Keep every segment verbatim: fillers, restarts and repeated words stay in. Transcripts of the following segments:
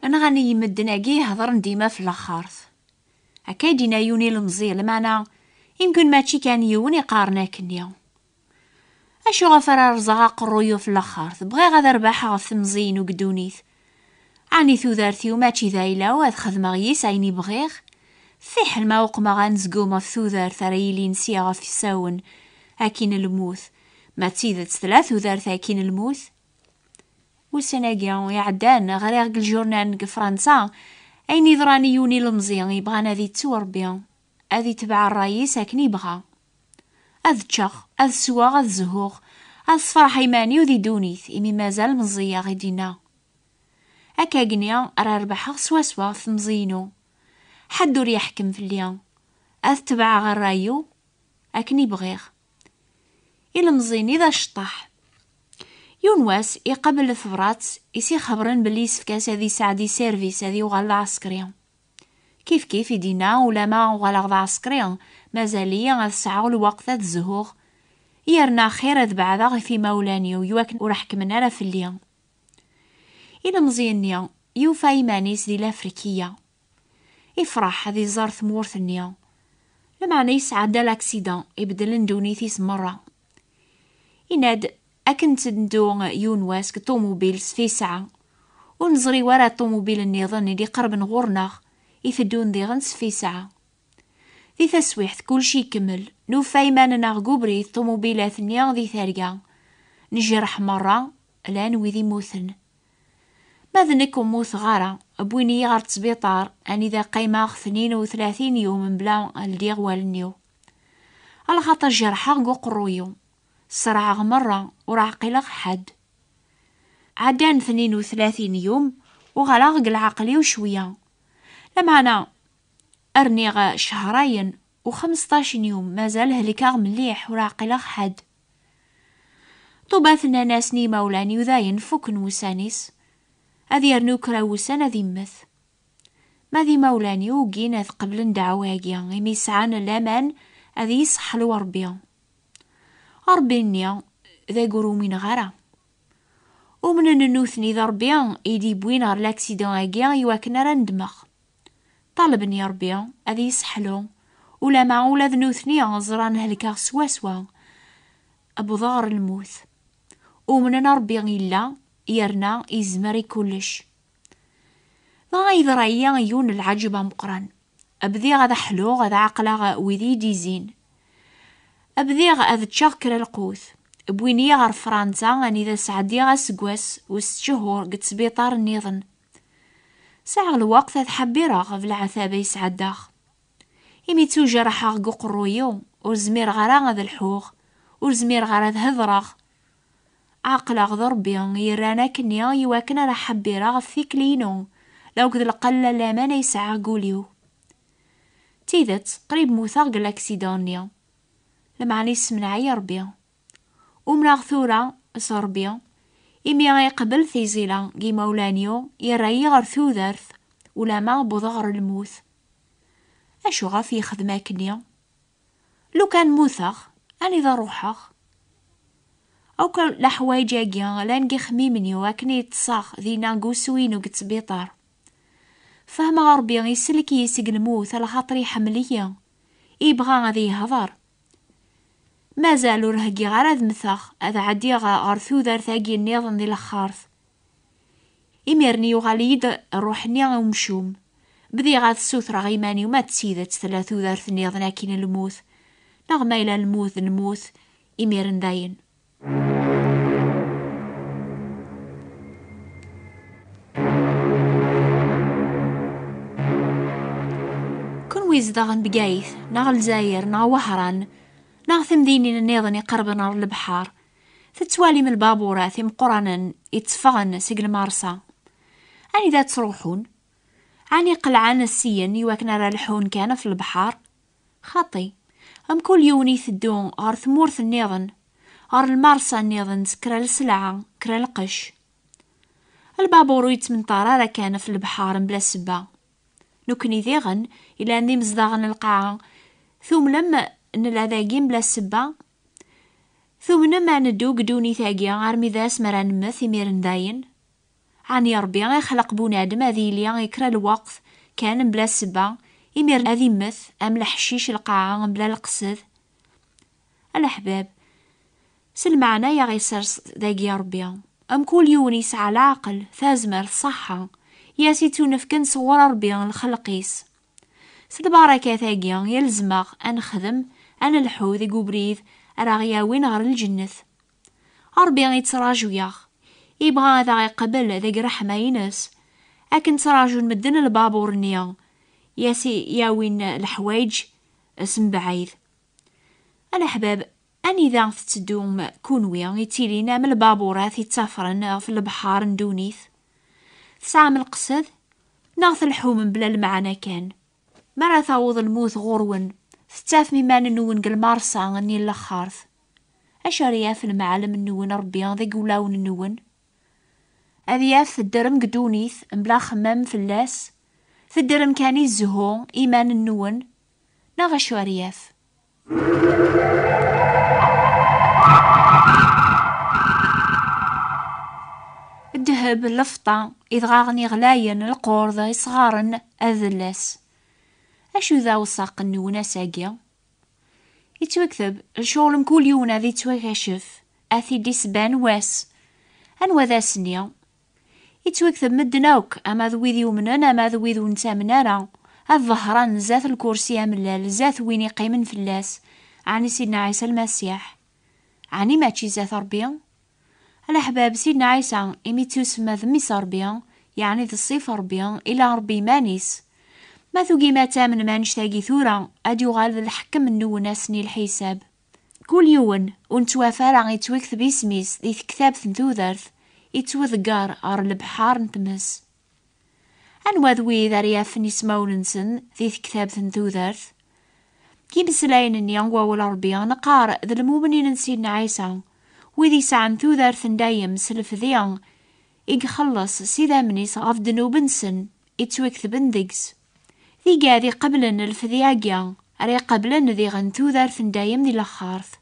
Nɣan-iyi medden-agi heddren dima f laxert. Akka i d-yenna yiwen ilemẓi, lmeɛna imken mačči kan yiwen iqqaren akkenni. Acu ɣef ara rẓeɣ aqerruy-iw f laxert? Bɣiɣ ad rbaḥeɣ ɣef temẓi-inu deg ddunit. Ɛni tudert-iw mačči d ayla-w ad xedmeɣ yis ayen i bɣiɣ? Fiḥel ma uqmeɣ anezgum ɣef tudert ara yilin sya ɣef yisawen akin lmut. Ma d tidet tella tudert akin lmut? Ussan-agi iɛeddan, ɣriɣ deg ljurnal deg Fransa ayen yeḍran i yiwen ilemẓi yebɣan ad ittu Ṛebbi, ad itbeɛ ṛṛay-is akken yebɣa. Ad ččeɣ, ad sweɣ, ad zhuɣ, ad sferḥeɣ iman-iw di ddunit, imi mazal meẓẓiyeɣ, i d-yenna. Akkagni ara rebḥeɣ swaswa ɣef temẓi-inu. Ḥedd ur yeḥkem fell-i. Ad tebɛeɣ ṛṛay-iw akken i bɣiɣ. Ilemẓi-nni d aceṭṭaḥ. Yiwen wass, iqabel tebrat i s-ixebbren belli yessefk-as ad isɛeddi service, ad yuɣal d aɛsekri. Kif kif i d-yenna, ulama uɣaleɣ d aɛsekri, mazal-iyi ad sɛuɣ lweqt ad zhuɣ, yerna xir ad beɛdeɣ ɣef imawlan-iw iwakken ur ḥekmen ara fell-i. Ilemẓi-nni yufa iman-is di Lafrikiya. Ifreḥ ad iẓer tmurt-nni. Lameɛna yesɛedda laksidan ibeddlen ddunit-is merra. Yenna-d, akken tteddu yiwen wass deg ṭumubil s tisɛa, ur neẓri wara ṭumubil nniḍen i d-iqerben ɣur-neɣ, iteddun diɣen s tisɛa. Di taswiḥt, kullec ikemmel. Nufa iman-nneɣ deg ubrid, ṭumubilat-nni di terga. Nejreḥ merra, llan wid immuten. Ma d nekk ur mmuteɣ ara, wwin-iyi ɣer ttbiṭar, anida qqimeɣ tnin u tlatin yum mebla ldiɣ wallen-iw. Alaxaṭer jerḥeɣ deg uqerruy-iw. Ṣerɛeɣ merra, ur ɛqileɣ ḥedd. Ɛeddan tnin u tlatin yum, uɣaleɣ deg leɛqel-iw cwiya. Lameɛna, rniɣ cehrayen u xemseṭṭac n yum, mazal helkeɣ mliḥ, ur ɛqileɣ ḥedd. Ṭuba tenna-asen i yimawlan-iw dayen fukken wussan-is, ad yernu kra wussan ad immet. Ma d imawlan-iw ugin ad qeblen ddeɛwa-agi, imi sɛan laman ad iyi-seḥlu Ṛebbi. Ṛebbi-nni d agur ur umineɣ ara. Umnen nutni d Ṛebbi i d-iwwin ɣer laksidan-agi iwakken ara nedmeɣ. Ṭalben i Ṛebbi ad iyi-seḥlu, ulama ula d nutni ẓran helkeɣ swaswa, wwḍeɣ ɣer lmut. Umnen Ṛebbi yella, yerna yezmer i kullec. Dɣa yeḍra-yi yiwen n lɛaǧeb ameqqran. Bdiɣ ad ḥluɣ, ad ɛeqleɣ wid i yi-d-izzin. Bdiɣ ad ččeɣ kra lqut. Wwin-iyi ɣer Fransa, anida sɛeddiɣ aseggas u setta cchur deg ttbiṭar nniḍen. Sɛiɣ lweqt ad ḥebbireɣ ɣef leɛtab ay sɛeddaɣ. Imi ttujerḥeɣ deg uqerruy-iw, ur zmireɣ ara ad lḥuɣ, ur zmireɣ ara ad hedreɣ. Ɛeqleɣ d Ṛebbi i yerran akkenni iwakken ara ḥebbireɣ ɣef tikli-inu, la akked lqella n laman ay sɛiɣ deg wul-iw. D tidet, qrib mmuteɣ deg laksidan-nni. Lameɛna yessemneɛ-iyi Ṛebbi. Umneɣ tura s Ṛebbi, imi iqbel tiẓila deg yimawlan-iw, yerra-yi ɣer tudert, ulama wwḍeɣ ɣer lmut. Acu ɣef yexdem akkenni? Lukan mmuteɣ, anida ruḥeɣ? Akk leḥwayeǧ-agi llan deg yixemmimen-iw akken i ṭṭseɣ dinna deg ussu-inu deg ttbiṭar. Fehmeɣ Ṛebbi isellek-iyi seg lmut, alaxaṭer iḥemmel-iyi, ibɣa ad yehder. Mazal ur heggiɣ ara ad mmteɣ, ad ɛeddiɣ ɣer tudert-agi nniḍen di lexxart. Imiren yuɣal-iyi-d ṛṛuḥ-nni i umcum. Bdiɣ ad ssutreɣ iman-iw ma d tidet tella tudert nniḍen akin n lmut, neɣ ma yella lmut d lmut, imiren dayen. Kunwi izedɣen Bgayet, neɣ Lezzayer, neɣ Wehran, neɣ timdinin nniḍen iqerben ɣer lebḥer, tettwalim lbaburat imeqqranen itteffɣen seg lmersa. Anida ttruḥun? Ɛni qelɛen syen iwakken ara lḥun kan ɣef lebḥer? Xaṭi, mkul yiwen iteddu ɣer tmurt nniḍen, ɣer lmersa nniḍen s kra n lselɛa, kra n lqecc. Lbabur ur yettmenṭar ara kan ɣef lebḥer mebla ssebba. Nekkni diɣen, yellan d imezdaɣen n lqaɛa, tumnem nella dagi mebla ssebba? Tumnem ad neddu deg ddunit-agi armi d asmi ara nemmet imiren dayen? Ɛni Ṛebbi ixleq bunadem ad yili i kra lweqt kan mebla ssebba, imiren ad immet am leḥcic lqaɛa mebla leqsed? A leḥbab, s lmeɛna i aɣ-isers dagi Ṛebbi. Mkul yiwen yesɛa leɛqel, tazmert, ṣṣeḥḥa, i as-ittunefken sɣur Ṛebbi lxelq-is. S lbarakat-agi i lezmeɣ ad nexdem, ad nelḥu deg ubrid ara ɣ-yawin ɣer lǧennet. Ṛebbi yettraǧu-yaɣ, yebɣa ad aɣ-iqbel deg ṛṛeḥma-ines, akken ttraǧun medden lbabur-nni i as-yawin leḥwayeǧ s mebɛid. A leḥbab, anida tetteddum kunwi ittilin am lbaburat yettafren ɣef lebḥer n ddunit? Tesɛam lqesd? Neɣ tleḥḥum mebla lmeɛna kan? Mi ara taweḍ lmut ɣur-wen, tettafem iman-nwen deg lmerṣa-nni n lexxart. Acu ara yaf lemɛellem-nwen Ṛebbi deg wulawen-nwen? Ad yaf teddrem deg ddunit mebla axemmem fell-as? Teddrem kan i zzhu iman-nwen? Neɣ acu ara yaf? Ddheb, lfeṭṭa, idɣaɣen iɣlayen, lqurḍ, isɣaren, adlas. Acu d awsaq-nwen ass-agi? Yettwakteb, lecɣel mkul yiwen ad yettwakacef, ad t-id-isban wass. Anwa d ass-nni? Yettwakteb medden akk, ama d wid yumnen, ama d wid ur nettamen ara, ad ḍehren zdat lkursi amellal, zdat win iqqimen fell-as, ɛni Sidna Ɛisa Lmasiḥ. Ɛni mačči zdat Ṛebbi? A leḥbab, Sidna Ɛisa, imi ttusemma d Mmi-s Ṛebbi, yeɛni d Ṣṣif Ṛebbi, ila Ṛebbi iman-is. Ma tugim ad tamnem annect-agi tura, ad yuɣal d lḥekkem-nwen ass-nni lḥisab. Kul yiwen ur nettwaf ara yettwakteb isem-is di tektabt n tudert, yettwaḍeggar ɣer lebḥer n tmes. Anwa d wid ara yafen ismawen-nsen di tektabt n tudert? Deg imeslayen-nni n wawal Ṛebbi neqqar d lmumnin n Sidna Ɛisa, wid yesɛan tudert n dayem s lefdi i ixelleṣ s idammen-is ɣef ddnub-nsen, yettwaketben deg-s. D igad iqeblen lefdi-agi ara iqeblen diɣen tudert n dayem di lexxart.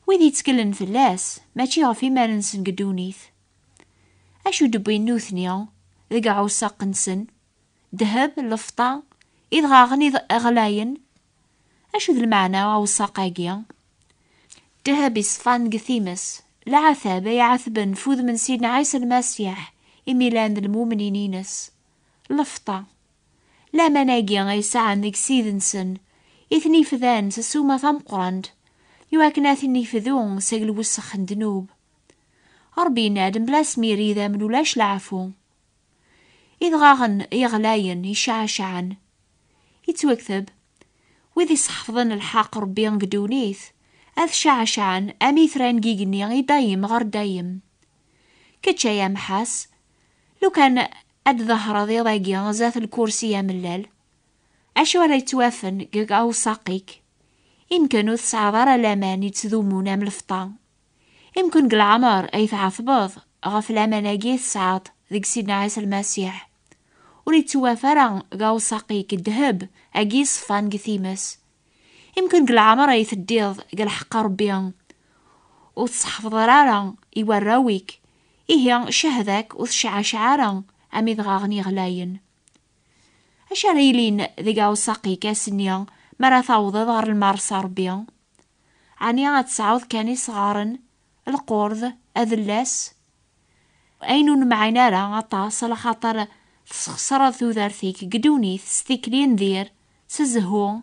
Wid yettkellen fell-as, mačči ɣef iman-nsen deg ddunit. Acu d-wwin nutni deg ɛewṣaq-nsen? Ddheb, lfeṭṭa, idɣaɣen iḍ-, ɣlayen. Acu d lmeɛna awsaq-agi? Ddheb iṣfan deg times, leɛtab ay ɛetben f udem n Sidna Ɛisa Lmasiḥ imi llan d lmumnin-ines. Lfeṭṭa, laman-agi ay sɛan deg Ssid-nsen, i ten-ifdan s ssuma tameqqrant, iwakken ad ten-ifdu seg lwessex n ddnub. Ṛebbi yenna-d mebla asmi ridam ulac leɛfu. Idɣaɣen iɣlayen iceɛcaɛen. Yettwakteb, wid iseḥfḍen lḥeqq Ṛebbi deg ddunit, ad ceɛceɛen am itran n yigenni i dayem ɣer dayem. Kečč ay amḥas, lukan ad d-ḍehreḍ iḍ-agi zdat lkursi amellal, acu ara yettwafen deg awsaq-ik? Imken ur tesɛiḍ ara laman yettdumun am lfeṭṭa. Imken deg leɛmer ay tɛetbeḍ ɣef laman-agi tesɛiḍ deg Sidna Ɛisa Lmasiḥ. Ur yettwaf ara deg awsaq-ik ddheb agi yeṣfan deg times. Imken deg leɛmer ay teddiḍ deg lḥeqq Ṛebbi, ur tseḥfḍeḍ ara i warraw-ik. Ihi, ccehda-k ur tceɛceɛ ara am idɣaɣen iɣlayen. Acu ara yilin deg awsaq-ik ass-nni mi ara tawḍeḍ ɣer lmerṣa Ṛebbi? Ɛni ad tesɛuḍ kan isɣaren, lqurd, adlas? Ayen ur nemɛin ara aṭas, ala xaṭer tesxeṣreḍ tudert-ik deg ddunit s tikli n dir, s zzhu,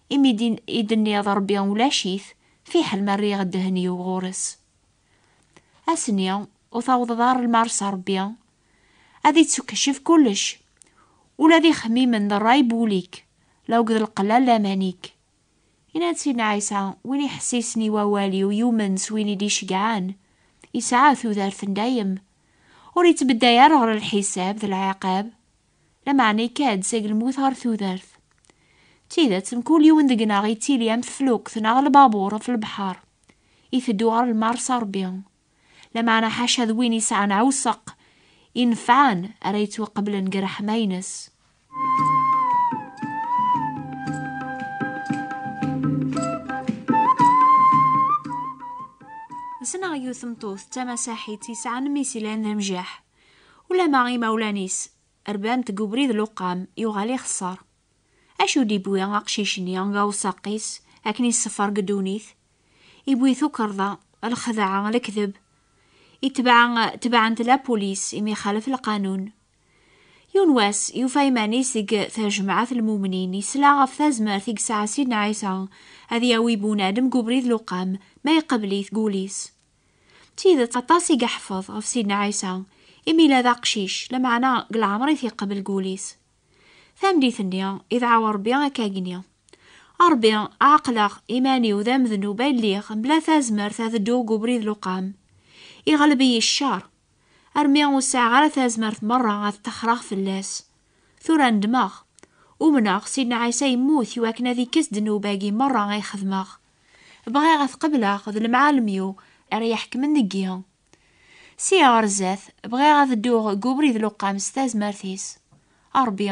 imi din, i d-tenniḍ Ṛebbi ulac-it, fiḥel ma rriɣ ddehn-iw ɣur-s. Ass-nni, ur tawḍeḍ ara lmerṣa Ṛebbi, ad ittukeccef kullec, ula d ixemmimen d ṛṛay n wul-ik, la akked lqella n laman-ik. Yenna-d Sidna Ɛisa, win iḥessisen i wawal-iw yumen s win i d-iceggɛen, yesɛa tudert n dayem, ur yettbedday ara ɣer lḥisab d lɛiqab, lameɛna ikad seg lmut ɣer tudert. D tidet, mkul yiwen deg-neɣ yettili am teflukt neɣ lbabur ɣef lebḥer, iteddu ɣer lmerṣa Ṛebbi. Lameɛna ḥaca d win yesɛan awseq inefɛen ara yettwaqeblen deg ṛṛeḥma-ines. Ssneɣ yiwet tmeṭṭut d tamasaḥit yesɛan mmi-s yellan d amjaḥ. Ulama imawlan-is rban-t deg ubrid luqam, yuɣal ixeṣṣer. Acu d-iwwi aqcic-nni deg awsaq-is akken iṣeffer deg ddunit? Iwwi tukerḍa, lxedɛa, lekdeb. Itbeɛ, tebɛen-t la police imi ixalef lqanun. Yiwen wass, yufa iman-is deg tajmaɛt n lmumnin, isla ɣef tazmert i yesɛa Sidna Ɛisa ad yawi bunadem deg ubrid luqam ma iqbel-it deg wul-is. D tidet, aṭas i yeḥfeḍ ɣef Sidna Ɛisa, imi yella d aqcic, lameɛna deg leɛmer i t-iqbel deg wul-is. Tameddit-nni, idɛa Ṛebbi akkagni: "A Ṛebbi, ɛeqleɣ iman-iw d amednub ay lliɣ, mebla tazmert ad dduɣ deg ubrid luqam. Iɣleb-iyi cceṛ, armi ur sɛiɣ ara tazmert merra ad ṭṭaxreɣ fell-as. Tura nedmeɣ. Umneɣ Sidna Ɛisa yemmut i wakken ad ikkes ddnub-agi merra ay xedmeɣ. Bɣiɣ ad t-qebleɣ d lemɛalem-iw ara iḥekmen deg-i. Si ɣer zdat, bɣiɣ ad dduɣ deg ubrid luqam s tazmert-is. A Ṛebbi,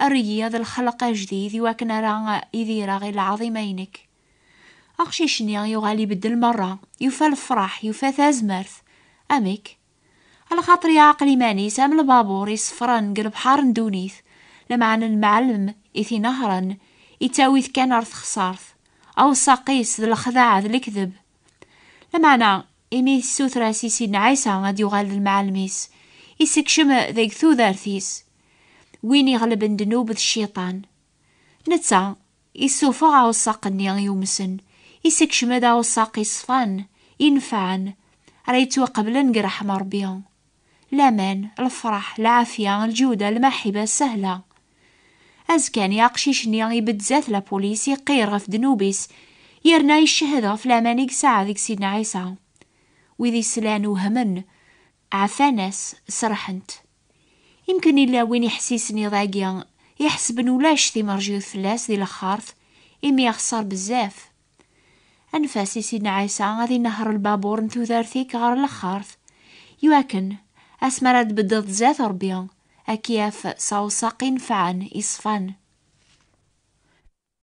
err-iyi ad lxelq ajdid i wakken ara idireɣ i lɛaḍima-inek." Aqcic-nni yuɣal ibeddel merra, yufa lefṛaḥ, yufa tazmert. Amek? Alaxaṭer iɛqel iman-is am lbabur iṣeffren deg lebḥer n ddunit, lameɛna lemɛellem i t-inehṛen, ittawi-t kan ar texṣaṛt. Awsaq-is d lexdeɛ d lekdeb. Lameɛna, imi yessuter-as i Sidna Ɛisa ad yuɣal d lemɛellem-is, isekcem deg tudert-is win iɣelben ddnub d cciṭan. Netta, issufeɣ awsaq-nni yumsen, isekcem-d awsaq iṣfan, inefɛen, ara yettwaqeblen deg ṛṛeḥma Ṛebbi. Laman, lefṛaḥ, lɛafya, lǧuda, lmaḥiba sahla. Azekka-nni, aqcic-nni ibedd zdat la police, iqqir ɣef ddnub-is, yerna icehhed ɣef laman i yesɛa deg Sidna Ɛisa. Wid islan wehmen, ɛfan-as, serḥen-t. Imken illa win iḥessisen iḍ-agi, iḥesben ulac timerjut fell-as di lexxart, imi ixṣer bezzaf. Anef-as i Sidna Ɛisa ad inehṛ lbabur n tudert-ik ɣer lexxart, iwakken asmi ara d-tbeddeḍ zdat Ṛebbi, ad k-yaf s awsaq inefɛen, iṣfan.